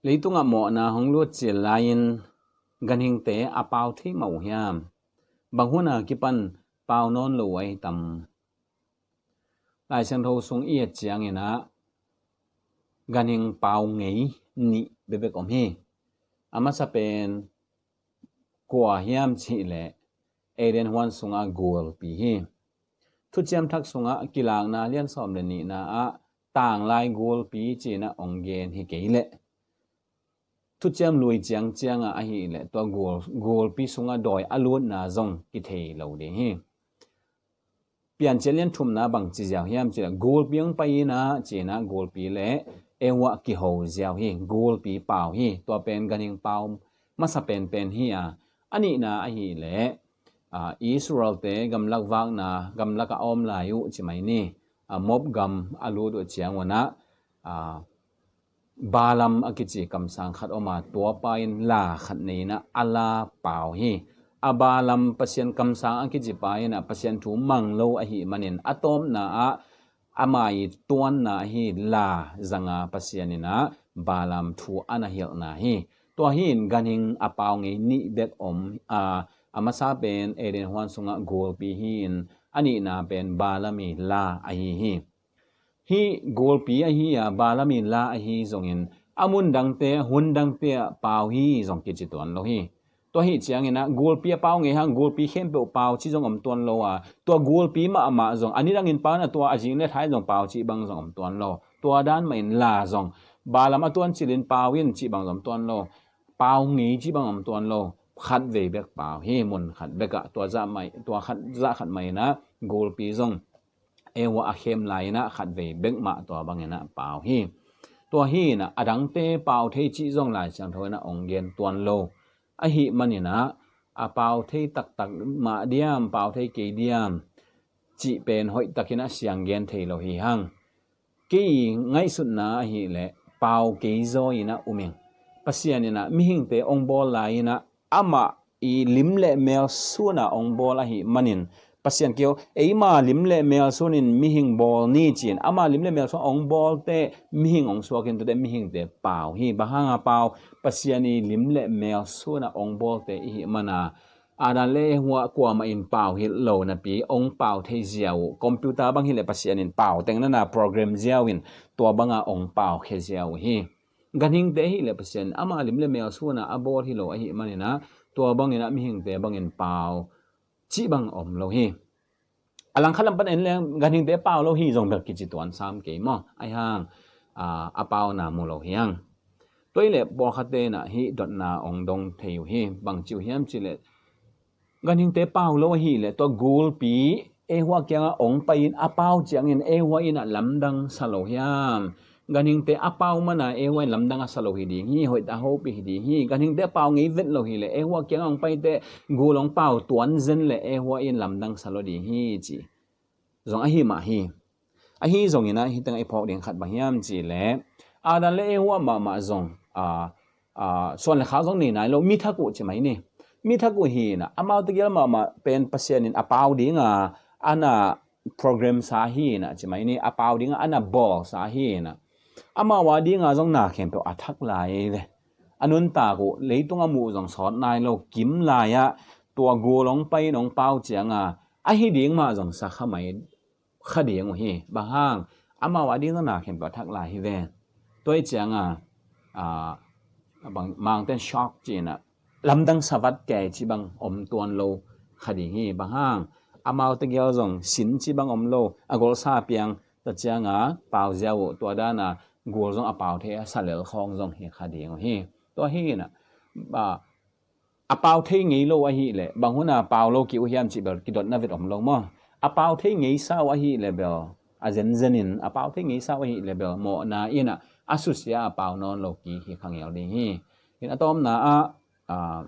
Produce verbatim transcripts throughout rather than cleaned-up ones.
Leitungah mawhna hong lut cil lai-in ganhingte a pau thei mah uh hiam? Bang hunah kipan pau nawn lo uh ahi tam? Lai Siangtho sung i et ciangin ah ganhing pau ngei nih bekbek om hi. A masa pen kua hiam cih leh Eden huan sungah gulpi hi. Thuciam Thak sungah Kilakna lian sawm le nihna ah tanglai gulpi ci-in ah hong gen hi kei leh Thuciam Lui ciangciangah ahih leh tua gul, gulpi sungah dawi a lutna zong kithei lo ding hi. Piancil lian thumna bang ci ziau hiam cih leh gulpi hong pai in ah ci-in ah gulpi le Eva kiho ziau hi. Gulpi pau hi. Tua pen ganhing pau masa penpen hi a, a nihna ahih leh, aa, Israelte gamlak vakna, gamlak a om lai uh ci mai ni. Aa, Moab gam a lut uh ciang un ah, aa, Balaam a kici kamsang khat om a, tua pa in la khat nei in ah a la pau hi. A Balaam Pasian kamsang a kici pa in ah Pasian thu mang lo ahih manin a tawpna ah ama i tuanna ahi la zanga Pasian in ah Balaam thu a na hilhna hi. Tua hi in ganhing a pau ngei nih bek om a, a masa pen Eden huan sungah gulpi hi in a nihna pen Balaam i la ahi hi. Hih gulpi ahi a, Balaam i la ahi zongin a mun dangte, hun dangte ah pau hi zong kici tuan lo hi. Tua hi ciangin ah gulpi a pau ngei hang, gulpi khempeuh pau ci zong om tuan lo a, tua gulpi mahmah zong a nidangin pau in ah tua a zing le thai zong pau cih bang zong om tuan lo. Tua dan mahin la zong Balaam a tuan cilin pau in cih bang zong om tuan lo. Pau ngei cih bang om tuan lo. Khat vei bek pau hi, mun khat bek ah tua zah mah, tua khat, zah khat mah in ah gulpi zong Eva a khem lai in ah khat vei bek mah tua bangin ah pau hi. Tua hi in ah a dangte pau thei cih zong Lai Siangtho in ah hong gen tuan lo. Ahih manin ah a pau thei taktak mah diam, pau thei kei diam cih pen hoih takin ah siang gen thei lo hi hang. Kei i ngaihsutna ahih leh pau kei zaw in ah um ing. Pasian in ah mihingte hong bawl lai in ah amah i lim le mel suan a hong bawl ahih manin Pasian kei aw, eima lim le mel suanin mihing bawl ni ci-in ama lim le mel suan hong bawlte mihing hong suakin tuate mihingte pau hi. Bang hang a pau? Pasian i lim le mel suan a hong bawlte i hih man a, Adam le Eva kuamah in pau hilh lo napi hong pau thei ziau uh. Computer bang hileh Pasian in pau teng nana program ziau in tua banga hong pau khia ziau uh hi. Ganhingte hileh Pasian in ama lim le mel suan a a bawl hi lo ahih manin ah tua bangin ah mihingte bangin pau cih bang om lo hi. A langkhat lam pan en leng ganhingte pau lo hi zong bel kici tuan sam kei maw? Ahi hang, aa, a pauna mu lo hi hang. Tua hi leh pawlkhatte in ah hih dotna hong dong thei uh hi. Bang ci uh hiam cih leh ganhingte pau lo ahih leh tua gulpi Eva kiangah hong pai in a pau ciangin Eva in ah lamdang sa lo hiam? Ganhingte a pau man a Eva in lamdang a sa lo hi ding hi, hoih tak a hopih hi ding hi. Ganhingte a pau ngei vet lo hi leh Eva kiangah hong paite gul hong pau tuan zen leh Eva in lamdang sa lo ding hi ci zong ahi mah hi. Ahi zongin ah hih tengah i phawk ding khat bang hiam cih leh Adam le Eva mahmah zong, aa, aa, suan le khak zong nei nai lo, mi thak uh ci mai ni. Mi thak uh hi in ah, amau tegel mahmah pen Pasian in a pau ding a, a na program sa hi in ah ci mai ni, a pau ding a, a na bawl sa hi in ah. Amau a ding a zong na khempeuh a thak lai ve. A nuntak uh, leitung a muh zong sawt nai lo, kim lai ah tua gul hong pai in hong pau ciang a, ahi ding mah zong sa kha mai kha ding uh hi. Bang hang? Amau a ding zong na khempeuh a thak lai hi ve. Tua hi ciang a, aa, bang, Mangten shock ci in ah lamdang sa vat kei ci bang om tuan lo kha ding hi. Bang hang? Amau tegel zong sin ci bang om lo, a golsa piang ta ciang a pau ziau uh, tua dan a gul zong a pau thei a sa lel khawng zong hi kha ding uh hi. Tua hi in ah, aa, a pau thei ngei lo ahih leh bang hun a pau lo kik uh hiam cih bel kidotna vet om lo maw? A pau thei ngei sa uh ahih leh bel, a zenzen in a pau thei ngei sa uh ahih leh bel mawhna in ah a susia a pau nawn lo kik hi kha ngel ding hi. In a tawpna ah, aa,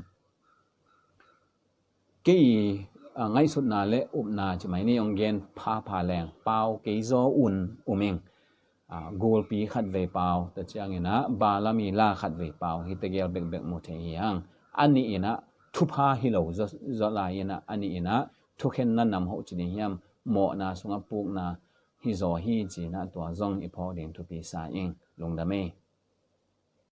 kei i, aa, ngaihsutna le upna ci mai ni, hong gen phapha leng pau kei zaw un um ing. Aa, gulpi khat vei pau ta ciangin ah Balaam i la khat vei pau hi tegel bekbek mu thei hi hang. A nih in ah thupha hi lo zaw, zaw lai in ah, a nih in ah thukhenna nam hoh ci ding hiam, mawhna sungah pukna hi zaw hi ci in ah tua zong i phawk ding thupi sa ing. Lungdam ei.